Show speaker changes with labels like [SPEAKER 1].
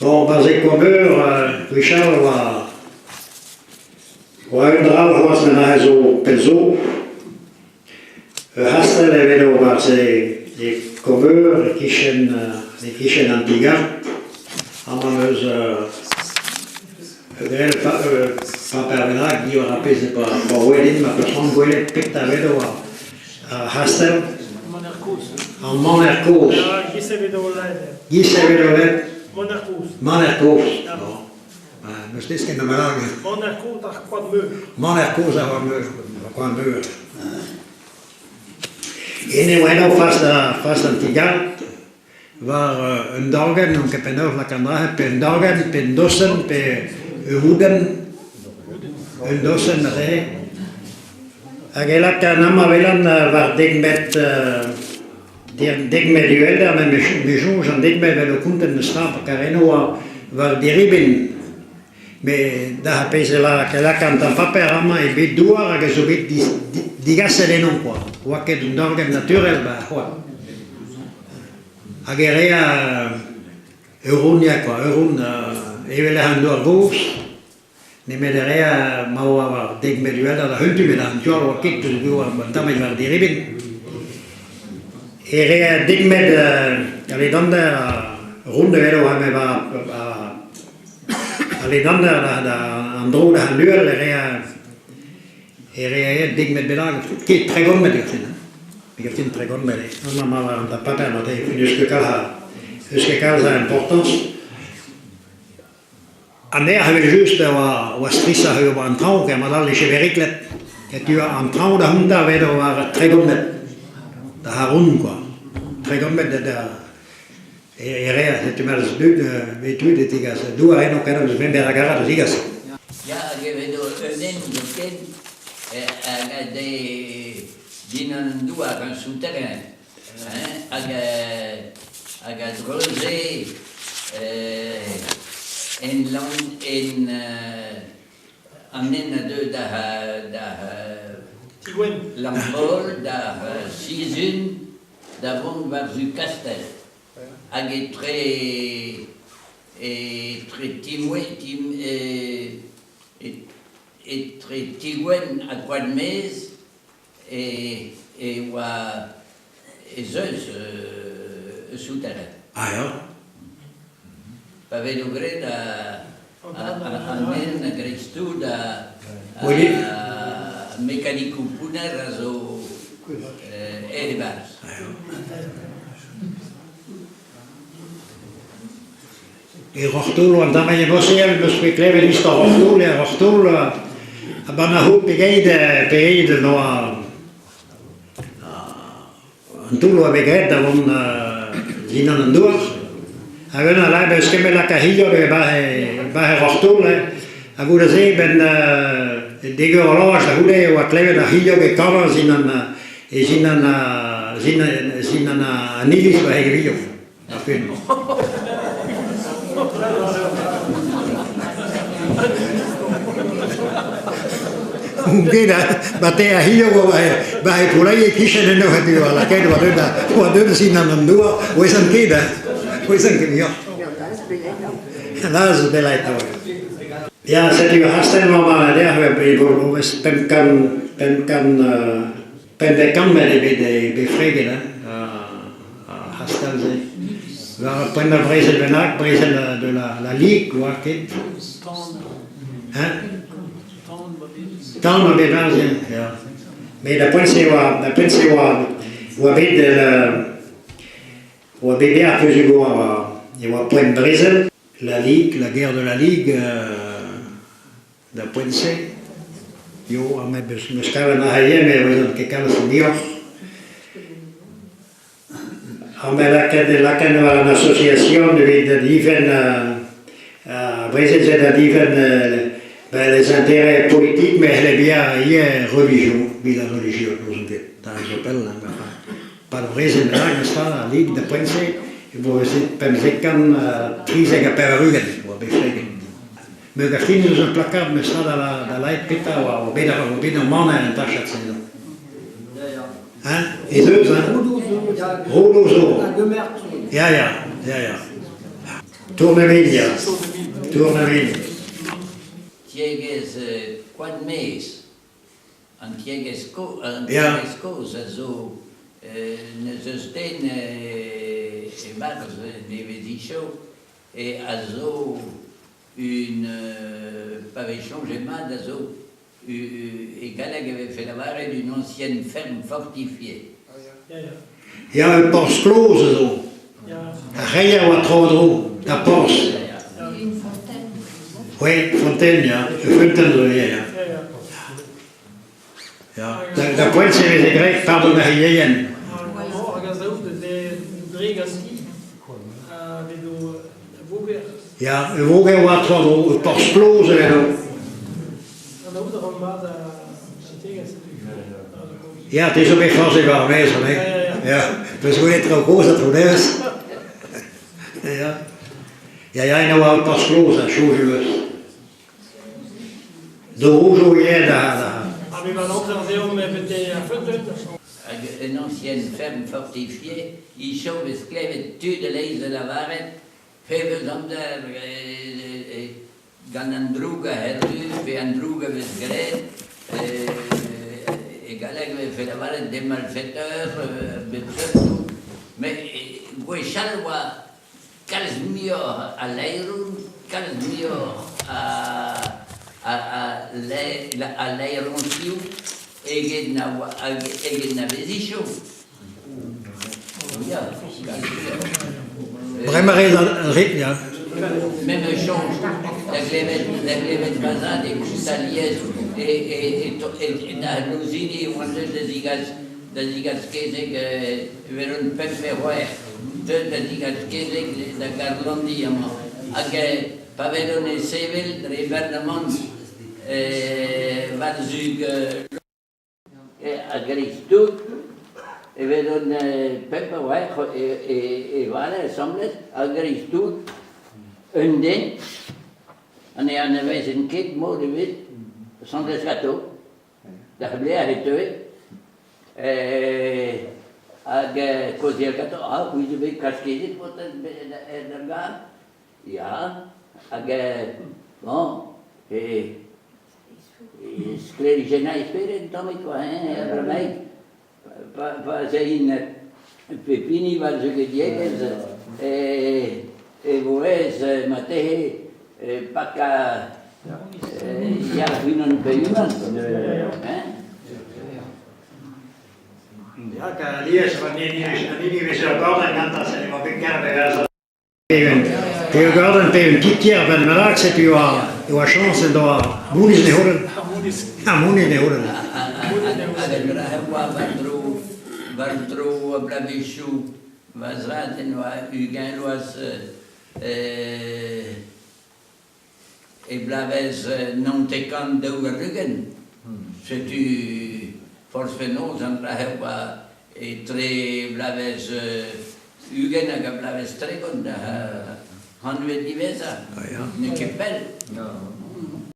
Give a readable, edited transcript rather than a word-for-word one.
[SPEAKER 1] Bon, 'barzh Ekoa-Meur gwechall 'oa 'oa un dra c'hoazh met aze zo pell zo. Ur c'hastell evel eo 'barzh Ekoa-Meur e-kichen e-kichen an ti-gar. Amañ 'meus ur paper bennak diwar ar pezh e oa roet din ma 'peus c'hoant gwelet petra evel oa ar c'hastell.
[SPEAKER 2] Maner kozh.
[SPEAKER 1] An maner kozh.
[SPEAKER 2] Ya, giz ebet o led.
[SPEAKER 1] Giz ebet o led.
[SPEAKER 2] Maner kozh.
[SPEAKER 1] Maner kozh. Bon. N'eus desket na bennak.
[SPEAKER 2] Maner kozh ar Koad Meur.
[SPEAKER 1] Maner kozh ar Koad Meur. Koad Meur. Ene oa eno fas da fas d'an ti-gar war un dorgenn, n'on ket penaos lakaat an dra-se, pe un dorgenn, pe un dosenn, pe ur roudenn, un dosenn neuze. Hag e laka an amañ welan war dek metr dek metr uhelder, met me soñj an dek metr 'vel o kontet meus tra, kar eno oa war diribin. Met da ar pezh e laka an tamm paper amañ eo bet douar hag a zo bet digaset eno kwa. Oa ket un dorgenn naturel 'ba ar c'hoad. Hag e rea ur round ya kwa, ur round evel ec'h an douar gozh, nemet e rea ma oa war dek metr uhelder da huntu met an tu all oa ket peogwir oa un tammig war diribin. E rea dek metr a ledander round evel oa met war A ledander da an dro da an uhel e rea e rea dek metr bennak, ket 30 metr gatin, hein. Gatin 30 metr eo. Amañ ma war an paper mat eo, n'eus ket kalz a n'eus ket kalz a importance. An nec'h evel-just a oa oa strisoc'h eo an traoñ ker mat all e Cheveriklet. Setu an traoñ da c'hontañ evel war 30 metr da c'haron kwa. 30 metr da E reas e temeras dud bet tud e tegas douar eno ken eus member a garat da zigas.
[SPEAKER 3] Ya, hag e vedo un den zoken hag a de dindan an douar, un souterrain, hein, hag hag a dreuze en land en an den a deu da da
[SPEAKER 2] Tigwenn.
[SPEAKER 3] Lampol, da Sizun, da vont war-zu Kastell hag etre etre Timoe Tim etre Tigwenn ha Koad-Maez e e oa ez eus souterrain.
[SPEAKER 1] Ah ya?
[SPEAKER 3] Pa vezo graet an den a-greiz-tout a mekanikoù pounner a zo aet e-barzh.
[SPEAKER 1] E Roc'h-Toull oan tamm e Bosniel, 'meus bet klevet istor Roc'h-Toull, e Roc'h-Toull a-benn ar c'houlz pegeit pegeit en doa An toull a oa bet graet da vont dindan an douar. Hag un all eus kement lakaat hiliog e-barzh e roc'h-toull. Ha goude-se, benn dek eur horloge da c'houde e oa klevet ar c'hilhog e kanañ zindan zindan an iliz war he grilhoù. Ar film. Ket ba te a hir ba e poulai e-kichen eno hep eo lakaet oa deuet oa deuet zindan an douar ouezan ket ouezan ket muioc'h. Laz belaet oa. Ya, setu ar c'hastell-mañ war dec'h e vo 500 500 15 kammed eo bet bet freget hein, ar c'hastell-se. War ar poent a vrezel bennak, brezel de la, la Ligue, oa ket. Hein? Tan oa bet aze, ya. Met da poent-se oa, da poent-se oa, oa bet oa bet beac'h peuzug oa, e oa poent brezel. La Ligue, la guerre de la Ligue, Da poent-se, eo, ha me 'meus kavet ma c'hailh met 'ouezan ket kalz muioc'h. Ha me lakaet lakaet war an association evit difenn ar brezel-se da difenn ben les intérêts politiques met c'helle bezañ ivez religion, evit ar relijion, n'ouzon ket, da zo pell, hein, enfin. Pa brezel bennak memes tra, al lig da poent-se, e vo 95 80 oa bet freget. Met ar fin eus ur plakard memes tra da lâret petra oa oa bet oa bet ur maner en tachad-se. Hein? Ez eus, hein? Roudoù zo. Ya, ya, ya, ya. Tournemine, ya. Tournemine.
[SPEAKER 3] Tiegezh Koad-Maez, an tiegezh kozh, an tiegezh kozh a zo n'eus eus den e-barzh nevezhichoù e a zo un pa vez soñjet mat a zo e galleg e vefe lavaret une ancienne ferme fortifiée.
[SPEAKER 1] Ya, ur porzh kloz a zo. Ar c'hreier a oa tro-dro da porzh.
[SPEAKER 4] Une fontaine.
[SPEAKER 1] Oui, fontaine, ya. Ur feunteun zo ivez, ya. Ya. Da poent-se e veze graet pardon ar c'hilheien.
[SPEAKER 2] Hag a zaout dre ganti a vezo voger.
[SPEAKER 1] Ya, ur voger oa tro-dro, ur porzh kloz evel.
[SPEAKER 2] Anaout a ran mat an tiegezh.
[SPEAKER 1] Ya, te zo bet forzh war ar maez, hein? Ya, peus gwelet traoù kozh ha traoù nevez. Ya, ya, ya, eno oa ur porzh kloz ha soñj eus. Dorojoù ivez da...
[SPEAKER 2] Ha me 'ma amzer deomp bete ar feunteun.
[SPEAKER 3] Hag un ancienne ferme fortifiée, hiziv vez klevet tud e-leizh da lavaret pebezh amzer gant an droug a erru pe an droug a vez graet e galleg e vefe lavaret des malfaiteurs bep seurt met gwechall oa kalz muioc'h a laeron, kalz muioc'h a laeroñsioù eget na oa eget na vez hiziv. Ya, kalz muioc'h.
[SPEAKER 1] Bremañ rez ar rit, ya.
[SPEAKER 3] Memes soñj da glevet da glevet va zad e koust alies e e da lozidi e oan deut da zigas da zigas kezeg evel un pemp pe c'hwec'h deut da zigas kezeg da Garlandi amañ. Hag pa welont e sevel dre bernamant war-zu a-greiz-tout e welont pemp pe c'hwec'h e vale asambles a-greiz-tout un den ha ne anavezen ket mod ebet asambles ganto. Da c'hwec'h e teue hag kaozeal ganto, ah c'hwi zo bet kaskezet paotr d'ar gar? Ya, hag bon, e sklêrijennañ e spered un tammig kwa hein, bremaik pa 'z aint pep hini war-zu e diegezh e vo aes marteze pakañ yalc'h unan pe unan hein.
[SPEAKER 1] Ya, alies an hini vez ur gordenn gantañ, se ne oa bet kaer bezañ. Pe ur gordenn pe un ti-tier benn bennak, setu e oa chañs en doa mouniz ne c'houlenn. Ha mouniz ne c'houlenn.
[SPEAKER 3] Hag an dra e oa war-dro war-dro bloavezhioù va zad en doa ugent vloaz E bloavezh 99 40, setu forzh penaos an dra-se oa etre bloavezh 20 hag ar bloavezh 30 da c'hantved diwezhañ. N'eo ket pell.